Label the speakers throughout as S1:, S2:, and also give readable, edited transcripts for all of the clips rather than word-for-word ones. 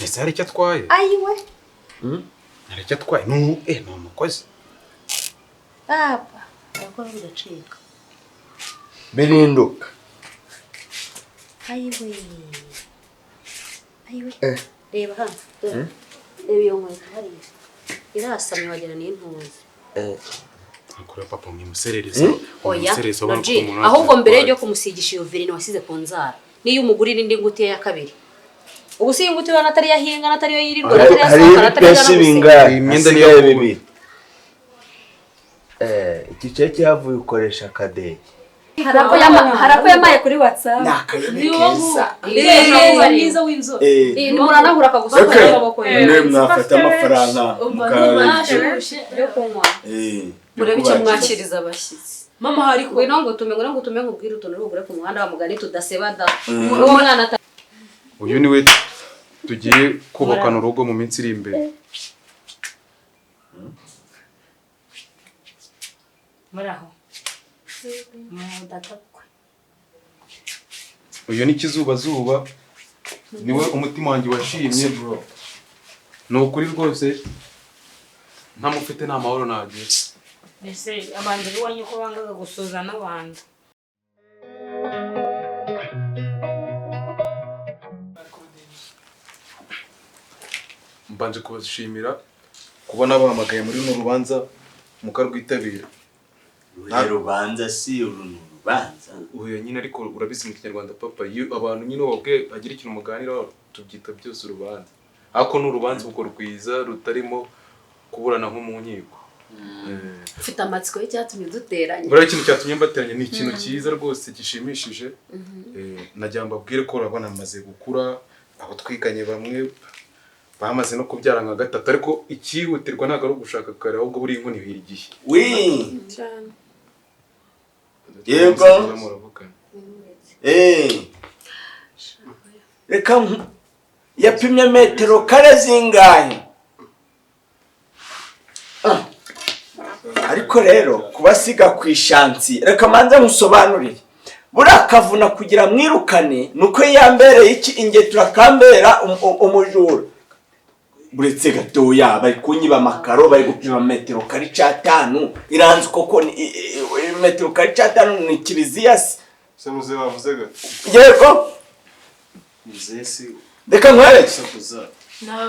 S1: Ese hari icyo atwaye?
S2: Ayiwe.
S1: Hari icyo atwaye? Ni umukozi.
S2: Papa, arakora bigacika.
S3: Birinduka.
S2: Ayiwe. Ayiwe. Reba hano. Reba iyo nkweto hariya. Irasamye wagira ni intuzi.
S1: Akora papa mwimuserereza.
S2: Oya. Ahubwo mbere yo kumusigisha iyo verine wasize ku nzara. Niyo umugurira indi ngutiya ya kabiri. Ubu si ingutiya ubona atari yahinga natari yo yirirwa natari yasohoka natari
S3: yanagusiga. Imyenda niyo bibiri. Igice cyavuye ukoresha akadege.
S2: Harako yamaye kuri WhatsApp.
S3: Ni keza.
S4: Mwiza w'inzobe.
S2: Muranahura akagusukura amaboko ye.
S3: Mwe mwafata amafaranga
S4: mukarashushe
S2: yo kunywa.
S4: Murabe icyo mwakiriza abashyitsi. Mama hari
S2: ko ngwino ngo tume ngwino ngo tume nkubwire utuntu rugure ku muhanda wa mugani tudaseba da. Uwo mwana
S1: uyu niwe tugiye kubakana urugo mu minsi iri imbere.
S4: Muraho.
S1: Uyu ni kizuba zuba niwe umutima wanjye washimye bro. Ni ukuri rwose ntamufite nta mahoro nagira.
S4: Ese abantu biwanyu ko bangaga gusuza n'abantu.
S1: Mbanje kubashimira kubona bahamagaye muri runo rubanza mukarwitabira.
S3: Rubanza si uru rubanza.
S1: Uyu nyine ariko urabizi mu Kinyarwanda papa, iyo abantu nyine babwe agira ikintu muganira tubyita byose urubanza. Ariko n'urubanza ubwo rwiza rutarimo kuburana nko mu nkiko.
S2: Ufite amatsiko y'icyatumye duteranye.
S1: Buriya ikintu cyatumye mbateranye ni ikintu cyiza rwose gishimishije. Nagira mbabwire ko urabona amaze gukura, abo twiganye bamwe bamaze no kubyara nka gatatu, ariko ikihutirwa ntabwo ari ugushaka kare ahubwo buri inkoni ihira igihe.
S3: Wi.
S4: Cyane.
S3: Yego. Reka yapimye metero kare zingahe? Ariko rero kubasiga ku ishansi reka manze nkusobanurire. Burakavuna kugira mwirukane nuko yambereye iki ingetura kambera umujura. Buretse gatoya bari kunyiba amakaro bari gupima metero kare 5 iranze koko metero kare 5 ni kiliziya se.
S5: Se muze bavuze gate.
S3: Yego.
S5: Muze si
S3: reka nkwereke.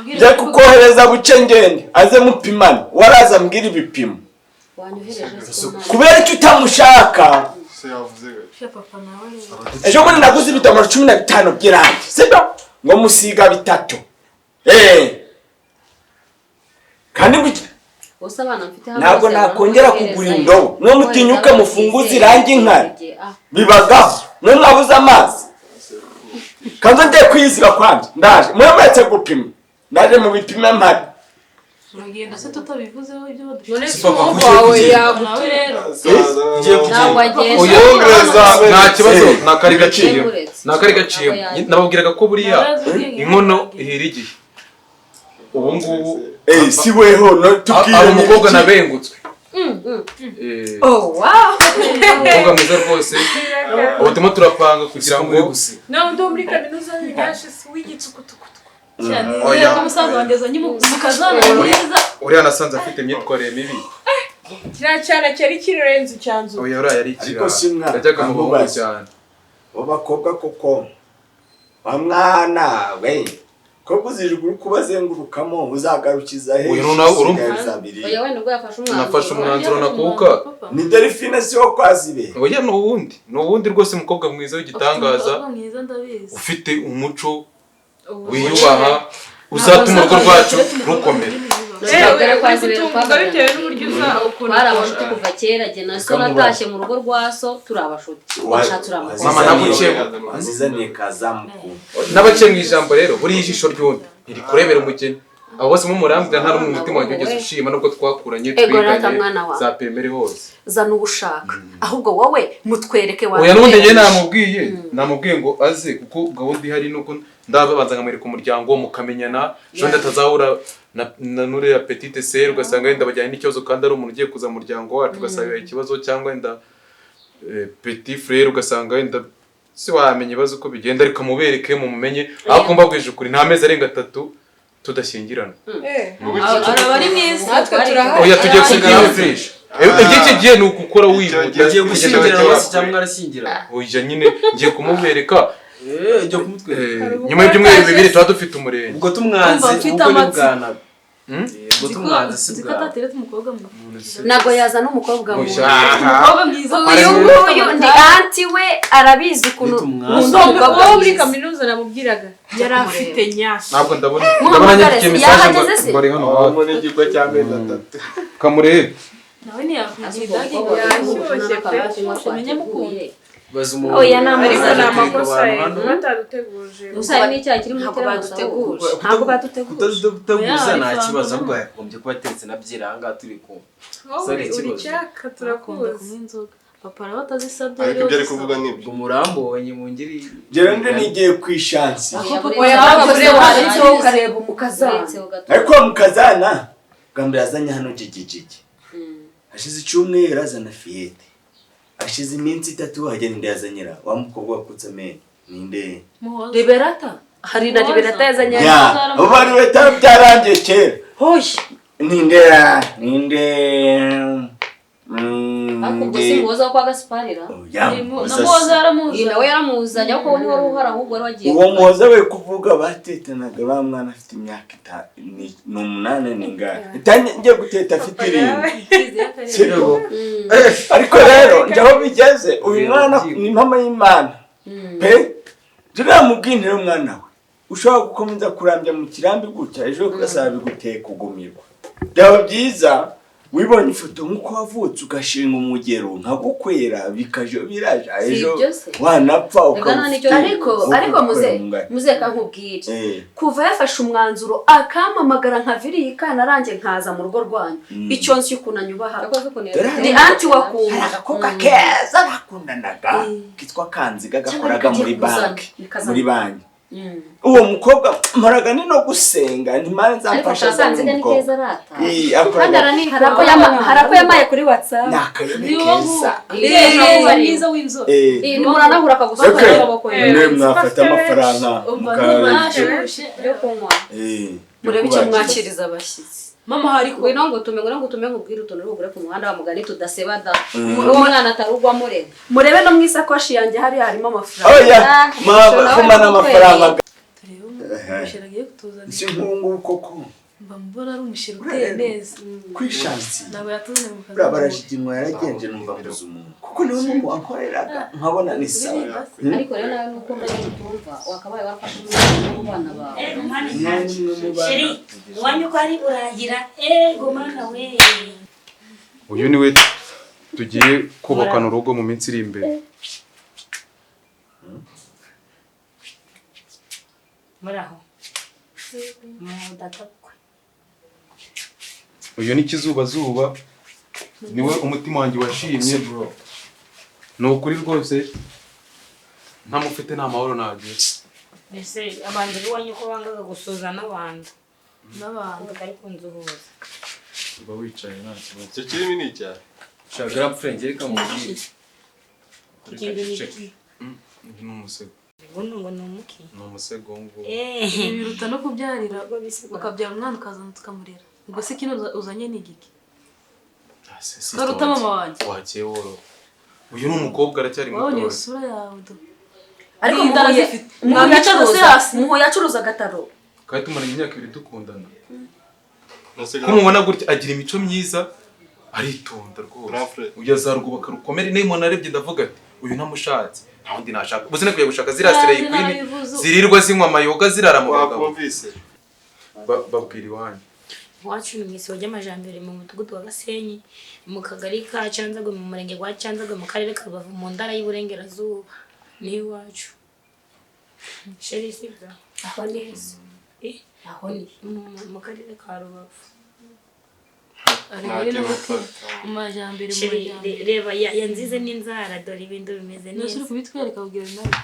S3: Ngiye kukohereza buce ngende aze mupimane waraza mbwira ibipimo. Kubera icyo utamushaka.
S5: Se yavuze gate.
S3: Ejo bundi naguze ibidomoro 15 by'irangi sibyo ngo musiga bitatu. Kandi ntabwo nakongera kugura indobo mwe mutinyuke mufunguze irangi inkari bibagaho mwe mwabuze amazi kandi ngiye kwiyizira kwanjye ndaje mwe muretse gupima ndaje mu bipime mpari.
S4: Uragenda se tutabivuzeho ibyo
S1: badufite. Nta kibazo nakari gaciye nakari gaciye nababwiraga ko buriya inkono ihira igihe. Ubu ngubu
S3: si weho no tubwire
S1: umukobwa nabengutswe.
S4: Oh wow.
S1: Umukobwa mwiza rwose. Ubu turimo turapanga kugira ngo
S4: no ndi muri kaminuza y'Inyashe si w'igitsukutukutuku. Cyane. Ko musaza wanjye azanye umukazana mwiza.
S1: Uriya nasanze afite imyitwarire mibi.
S6: Kiriya cyana cyari kirenze icyanzu.
S1: Oya uriya yari ikirara. Yajyaga mu bahungu cyane.
S3: Bo bakobwa koko. Wa mwana we. Ko uzijwe kubazengurukamo uzagarukiza he?
S1: Uyu nawe urumva.
S2: Oya wenda ubwo yafashe umwanzuro.
S1: Nafashe umwanzuro nakuka.
S3: Ni Delphine si wo kwazibe.
S1: Oya ni uwundi. Ni uwundi rwose umukobwa mwiza w'igitangaza. Ufite umuco wiyubaha uzatuma urugo rwacu rukomera.
S6: Bitewe n'uburyo uza
S2: Twari abashuti kuva kera jye na so natashye mu rugo rwa so turi abashuti. Washatse uramukoza.
S1: Mama naguciye
S3: azizaniye kazamuku.
S1: Nabaciye mu ijambo rero buri ijisho ry'undi ntiri kurebera umugeni. Abo bose mumurambwira nta rumwe umutima wanjye ugeze ushima nubwo twakuranye twiganye za primaire hose.
S2: Zana ubushaka ahubwo wowe mutwereke wa.
S1: Oya n'ubundi njye namubwiye ngo aze kuko gahunda ihari nuko ndababanza nkamwereka umuryango mukamenyana ejo atazahura na nuriya petite sœur ugasanga wenda bajyanye n'ikibazo kandi ari umuntu ugiye kuza mu muryango wacu ugasanga ikibazo cyangwa wenda petit frère ugasanga wenda Si wamenya ibibazo uko bigenda, ariko mubereke mumumenye. Ariko mbabwije ukuri, nta mezi arenga 3 tudashyingirana.
S4: Araba ari mwiza, natwe turahari.
S1: Oya, tugiye kubyihutisha. Iby'iki gihe ni ugukora wihuta.
S7: Ugiye gushyingiranwa se cyangwa arashyingira?
S1: Oya nyine ngiye kumubereka.
S7: Ujya kumutwereka.
S1: Nyuma y'ibyumweru 2 tuba dufite umurenge.
S7: Ubwo tumwanze, ubwo ni bwana. Ubwo tumwanze si
S4: Nzi ko
S7: bwana.
S4: atateretse umukobwa mwiza.
S2: Ntabwo yazana umukobwa mwiza.
S4: Umukobwa mwiza.
S2: Uyu nguyu ni anti we, arabizi ukuntu
S4: Uwo mukobwa wo muri kaminuza namubwiraga yari afite nyasha.
S1: Ntabwo ndabona nyandikiye message ngo ari hano hafi.
S5: Mbona igikorwa cy'amezi 3.
S1: Kamurebe.
S4: Nawe ntiyakugira idage
S6: Yashyushye pe.
S4: Umenye mukunda.
S7: Baza umuntu.
S2: Oya, ni
S6: Ariko ni
S2: amakosa.
S6: amakosa ye bataduteguje.
S2: Gusa hari n'icyaha kiri muri
S8: Ntabwo
S2: teramusi.
S8: baduteguje.
S2: Ntabwo baduteguje.
S7: Kutaduteguza
S4: Oya,
S7: nta
S4: ariko
S7: kibazo, ahubwo
S4: abana.
S7: yagombye kuba ateretse na byeri aha ngaha turi kumwe.
S6: Wowe
S7: Sorry,
S6: uri
S7: ikibazo.
S6: cyaka
S4: Akunda
S6: turakuzi.
S4: kunywa inzoga. Papa araba atazisabye.
S5: Ariko ibyo ari kuvuga ni ibyo.
S7: Ubwo murambonye mungiri.
S3: Jewe ndi nigiye ku ishansi.
S2: Oya,
S8: Oya,
S2: wanditseho ukareba umukazana.
S3: Ariko uwo mukazana bwa mbere azanye hano jigijigi. Hashize icyumweru azana fiyete. Hashize iminsi 3 hagenda yazanyira wa mukobwa wakutse amenyo. Ninde?
S2: Liberata. Hari na Liberata yazanye.
S3: Ya, abo bari batari byarangiye kera.
S2: Hoya.
S3: Ninde? Ninde?
S2: Ariko ubwo si muhoza wo kwa Gasiparira.
S3: Oya,
S4: Na Muhoza yaramuzi.
S2: Iyi nawe yaramuzanye, ariko wowe ntiwari uhari, ahubwo wari wagiye.
S3: Uwo muhoza we kuvuga batetanaga ba mwana afite imyaka 8 n'ingahe. Itangiye guteta afite 7. Sibyo? Ariko rero njye aho bigeze uyu mwana ni mama y'Imana. Pe turamubwinira umwana we. Ushobora gukomeza kurambya mu kirambi gutya ejo ugasaba biguteye kugumirwa. Byaba byiza wibonye ifoto nk'uko wavutse ugashinga umugero nkagukwera bikaje biraje
S2: Si
S3: ejo
S2: ibyo se?
S3: wanapfa
S2: Rega nta n'icyo- ariko muze kankubwire. Kuva yafashe umwanzuro akampamagara nkaviriye ikana aranjye nkaza mu rugo rwanyu. Icyo nzi ukuntu anyubaha. Ni anti wakunda.
S3: Hari agakobwa keza bakundanaga kitwa Kanziga gakoraga muri banki. Muri banki. Uwo mukobwa mporaga ni no gusenga ntimara
S2: Ariko
S3: nzamfasha
S2: kasanziga ni keza arata.
S3: Kandi
S2: Hari ako yamaye kuri WhatsApp.
S3: Ni akayone keza.
S4: Mwiza w'inzobe.
S2: Ni muranahura akagusukura
S3: Okay.
S2: n'amaboko ye.
S3: Mwe mwafata amafaranga
S4: Nashyushye.
S2: Yo kunywa. Murebe icyo mwakiriza abashyitsi.
S4: Mama hari ko.
S2: Ngwino ngutume, ngwino ngutume nkubwire utuntu uri bugure ku muhanda wa mugani tudaseba da. Uwo mwana atarugwamo rega. Murebe no mu isakoshi yanjye hariya harimo amafaranga.
S3: Oya, mama kumana amafaranga.
S4: Turebe umusheri agiye kutuzanira.
S3: Si nk'ubu koko.
S4: Mba mbona ari umusheri uteye neza.
S3: Kwishansi.
S4: Ntabwo yatuzaniye mu kazi.
S3: Buriya barashiginwa yaragenje numva mbuze umuntu. Kuko niwe muntu wankoreraga nkabona ni sawa.
S2: Ariko rero nawe nuko mbere utumva wakabaye warafashe umwana mu bana bawe.
S9: Sheri, iwanyu ko ari buragira, ego mana we.
S1: Uyu niwe tugiye kubakana urugo mu minsi iri imbere.
S9: Muraho. Mudatakwe.
S1: Uyu ni Kizubazuba, niwe umutima wanjye washimye. Ni ukuri rwose ntamufite nta mahoro nagira.
S9: Mbese abantu b'iwanyu ko bangaga gusuza n'abantu.
S4: N'abantu.
S9: Batari kunzuhuza.
S1: Uba wicaye nta kibazo.
S5: Icyo kirimi ni icyaha.
S7: Shagara pfenge reka mubwire.
S9: Ikindi ni iki?
S1: Ni umusego.
S9: Ubundi ngo ni umuki?
S1: Ni umusego ngo.
S4: Ibi biruta no kubyarira ukabyara umwana ukazana tukamurera. Ubwo se kino uzanye ni igiki? Karuta mama wanjye.
S1: Wagiye woro. Uyu ni umukobwa aracyari muto.
S4: Wabonye isura yawe do.
S2: Ariko muhuye acuruza agataro.
S1: Kandi tumaranye imyaka 2 dukundana. Ko mubona gutya agira imico myiza, aritonda rwose. Uyu azarwubaka rukomere. Niyo umuntu arebye ndavuga ati uyu ntamushatse nta wundi nashaka. Ubu sinakwiye gushaka ziriya Slay Queen zirirwa zinywa amayoga zirara mu bagabo.
S5: Wakumvise.
S1: Babwira iwanyu.
S9: Iwacu ni mu isibo ry'amajambere mu mudugudu wa Gasenyi, mu kagari ka Cyanzarwe, mu murenge wa Cyanzarwe, mu karere ka Rubavu, mu ntara y'Iburengerazuba. Ni iwacu. Sheri sibyo?
S2: Aho ni heza.
S9: Aho ni mu karere ka Rubavu.
S4: Ari mu majambere mu majambere.
S9: Reba yanzize n'inzara dore ibintu bimeze neza.
S4: Nose uri kubitwereka ubwira nawe.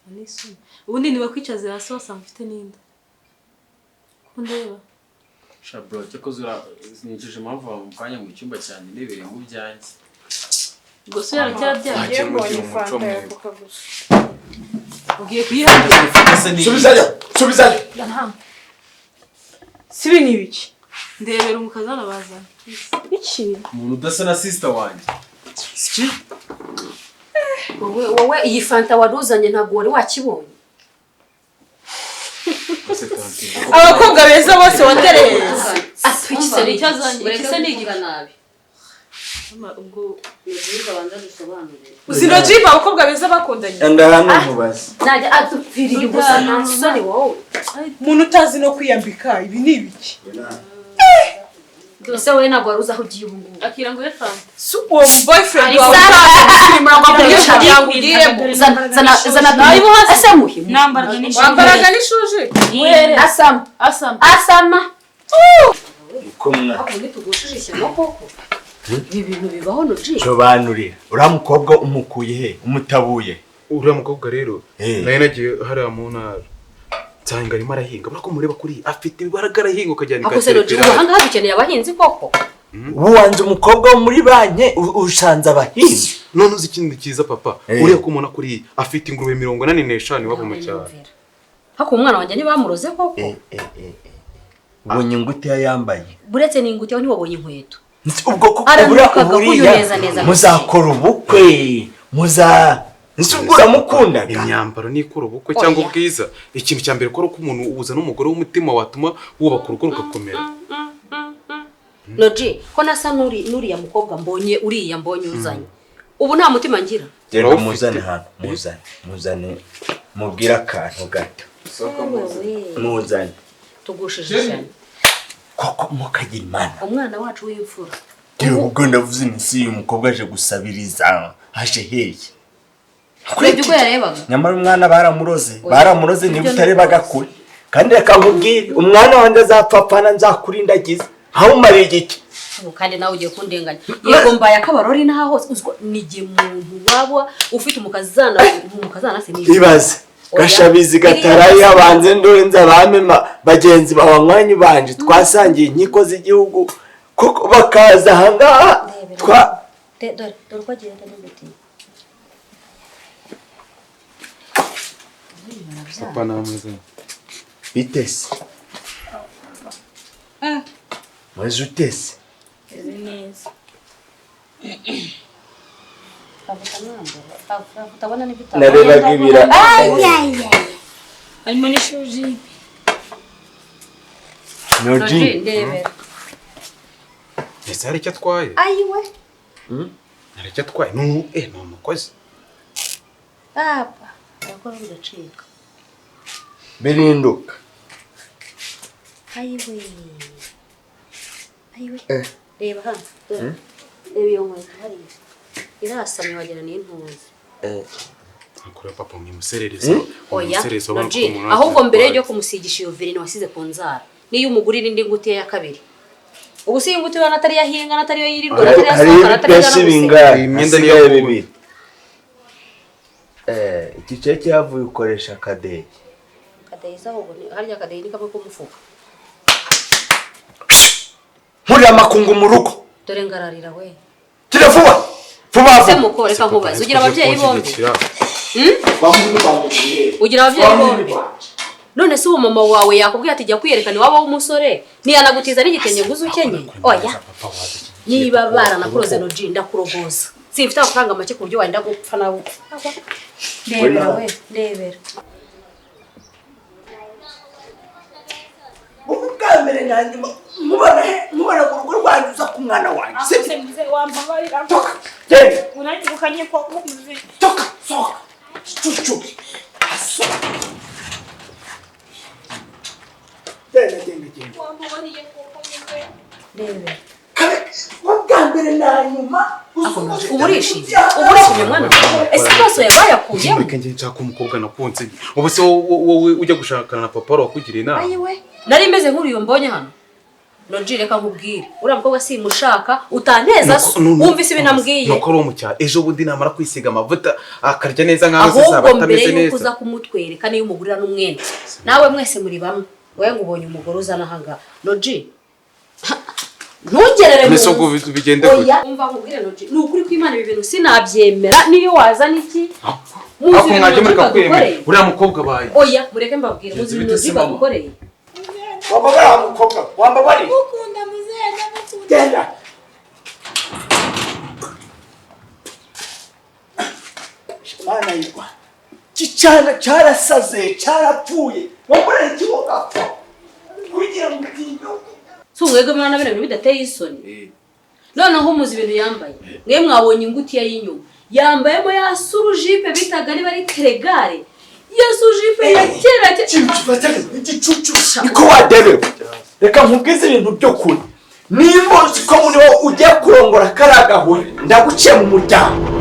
S4: Anisuma. Ubundi nibakwicaze hasi wasanga ufite n'inda. Kundeba.
S7: Sha bro, cyakoze urazinyikije impamvu bamuvanye mu cyumba cyanjye nibereye mu byanjye.
S4: Gusa yaracyabyaye.
S6: Mbonye fanta ya Coca gusa.
S4: Ugiye kuyihangira.
S3: Subizayo, subizayo.
S6: Sibi ni ibiki?
S4: Ndebera umukazana bazana.
S6: Iki?
S7: Umuntu udasa na sister wanjye. Siki?
S2: Wowe iyi fanta waruzanye ntabwo wari wakibonye.
S6: Abakobwa beza bose waterereza.
S2: Atwikise
S4: Ikise ni
S2: igika nabi.
S4: Ubwo
S6: Uzi Nojibu abakobwa beza bakundanye.
S3: Enda hano nkubaze.
S2: Najya adupfiriye ubusa nta soni wowe.
S6: Umuntu utazi no kwiyambika ibi ni ibiki?
S2: Ese wowe ntabwo wari uzi aho ugiye ubu ngubu.
S4: Akira ngo fanta.
S6: Si uwo boyfriend wawe utazi ngo akubwire kugira ngo ugiyemo.
S2: Zana zana ese muhimu.
S9: Nambaraga n'ishuri.
S6: Wambaraga n'ishuri.
S2: Asama.
S4: Asama.
S2: Asama.
S3: Uko mwa.
S2: Ako ntitugushije ishyano koko. Ibi bintu bibaho Noji.
S3: Sobanurira. Uriya mukobwa umukuye he? Umutabuye.
S1: Uriya mukobwa rero nayo nagiye hariya mu ntara. Nsanga arimo arahinga. Burako mureba kuri afite ibibaraga arahinga ukajyana
S2: Ako se Noji ubu ahangaha dukeneye abahinzi koko.
S3: Ubu wanze umukobwa wo muri banki usanze abahinzi.
S1: None uzi ikindi cyiza papa, uriya kumubona kuri afite ingurube 85 iwabo mu cyaro.
S2: Hako umwana wanjye ntibamuroze koko.
S3: Ubonye ingutiya yambaye.
S2: Buretse n'ingutiya ntiwabonye inkweto.
S3: Ubwo koko buriya muzakora ubukwe muza nsubwo mukundaga.
S1: Imyambaro nikora ubukwe cyangwa ubwiza. Ikintu cya mbere kora ko umuntu uza n'umugore w'umutima watuma wubaka urugo rugakomera.
S2: Noji ko nasa nuriya mukobwa mbonye uriya mbonye uzanye. Ubu nta mutima ngira.
S3: Genda muzane hano, muzane, muzane mubwira akantu gato. Muzane.
S2: Tugushije ishyano.
S3: Koko mukagira Imana.
S2: Umwana wacu w'imfura.
S3: Dore ubwo ndavuze imisi uyu mukobwa aje gusabiriza aje hehe.
S2: Kurebye uko yarebaga.
S3: Nyamara umwana baramuroze, baramuroze niba utarebaga kure. Kandi reka nkubwire, umwana wanjye azapfapfana nzakurindagiza. Hawumariye igiki?
S2: Kandi nawe ugiye kundenganya. Yego mbaye akabarori naho hose uziko nigiye muntu waba ufite umukazana umukazana se ni.
S3: Ibaze. Gashabizi gatarayi abanze ndorenza abame bagenzi babanywanyi banje twasangiye inkiko z'igihugu koko bakaza ahangaha twa
S2: dore dore uko agenda n'umuti.
S1: Papa nameze.
S3: Bitese. Mwezi utese.
S9: Neza.
S3: Narebaga ibira.
S9: Harimo n'ishuri.
S3: Noji.
S2: Ndebera.
S1: Ese hari icyo atwaye?
S2: Ayiwe.
S1: Hari icyo atwaye? Ni umukozi.
S2: Papa, yakora bigacika.
S3: Birinduka.
S2: Ayiwe. Ayiwe. Reba hano. Reba iyo nkweto hariya. Irasamye wagira ni intuzi.
S1: Akora papa mwimuserereza.
S2: Oya. Noji, ahubwo mbere yo kumusigisha iyo verine wasize ku nzara. Niyo umugurira indi ngutiya ya kabiri. Ubu si ingutiya ubona atari yahinga natari yo yirirwa natari yasohoka natari
S3: yaranguze.
S1: Imyenda niyo
S3: bibiri. Igice cyavuye ukoresha akadeyi.
S2: Akadeyi ahubwo ni harya akadeyi ni kamwe k'umufuka.
S3: Nkurira amakungu mu rugo.
S2: Dore ngararira we.
S3: Tira vuba. Vuba.
S2: Se muko reka nkubaze ugira ababyeyi bombi. Ugira ababyeyi bombi. None se uwo mama wawe yakubwiye ati jya kwiyerekana iwabo w'umusore ntiyanagutiza n'igitenge ngo uze ukenye? Oya. Niba baranakuroze Noji ndakurogoza. Simfite amafaranga make ku buryo wenda gupfa nawe. Ndebera we, ndebera.
S3: Ubu bwa mbere nanjye mubara mubara mu rugo rwanjye uza ku mwana wanjye.
S9: Sibyo muze wambabarira.
S3: Toka. Genda.
S9: Unanyirukanye koko muze.
S3: Toka, sohoka. Cucu. Asohoka. Genda, genda, genda.
S9: Wambabariye koko muze.
S2: Ndebera.
S3: Ubwa mbere na nyuma
S2: uburishimye uburishimye mwana. Ese amaso yawe yakuyemo?
S1: Reka njye nshaka umukobwa nakunze. Ubu se wowe ujya gushakana na papa wakugira inama?
S2: Ayiwe. Nari meze nk'uriyo mbonye hano. Noji reka nkubwire. Uriya mukobwa simushaka utanteza wumvise ibintu ambwiye.
S1: Nuko ari mu cyaro ejo bundi namara kwisiga amavuta akarya neza nkaho zizaba
S2: atameze
S1: neza.
S2: Ahubwo mbere yuko uza kumutwereka niyo umugurira n'umwenda. Nawe mwese muri bamwe. Wowe ngo ubonye umugore uzana ahangaha. Noji. Ntugerere mu
S1: Mbese ubwo
S2: nzu.
S1: bigende gute?
S2: Oya, umva nkubwire Noji, ni ukuri kw'Imana ibi bintu sinabyemera, niyo wazana iki? Muzi
S1: Ariko
S2: ibintu
S1: mwajya
S2: Noji
S1: mureka kwemera
S2: badukoreye?
S1: uriya mukobwa abaye.
S2: Oya, mureke mbabwire, muzi
S1: Genzi
S2: ibintu
S1: bite se
S2: Noji
S1: mama?
S2: badukoreye?
S3: Wambabariye mukobwa, wambabariye.
S9: Ndagukunda muzehe, ndagukunda.
S3: Genda. Mana y'u Rwanda, iki cyana cyarasaze, cyarapfuye, wamburera ikibogapfa kugira ngo utinyuke.
S2: Si umwebwe murabona bino bintu bidateye isoni? Noneho muzi ibintu yambaye, mwe mwabonye ingutiya y'inyuma yambayemo ya surujipe bitaga niba ari teregare, ya surujipe ya kera.
S3: Igicucu niko wadebewe. Reka nkubwize ibintu by'ukuri, nimba uzi ko muri wowe ugiye kurongora kariya gahuri, ndaguciye mu muryango.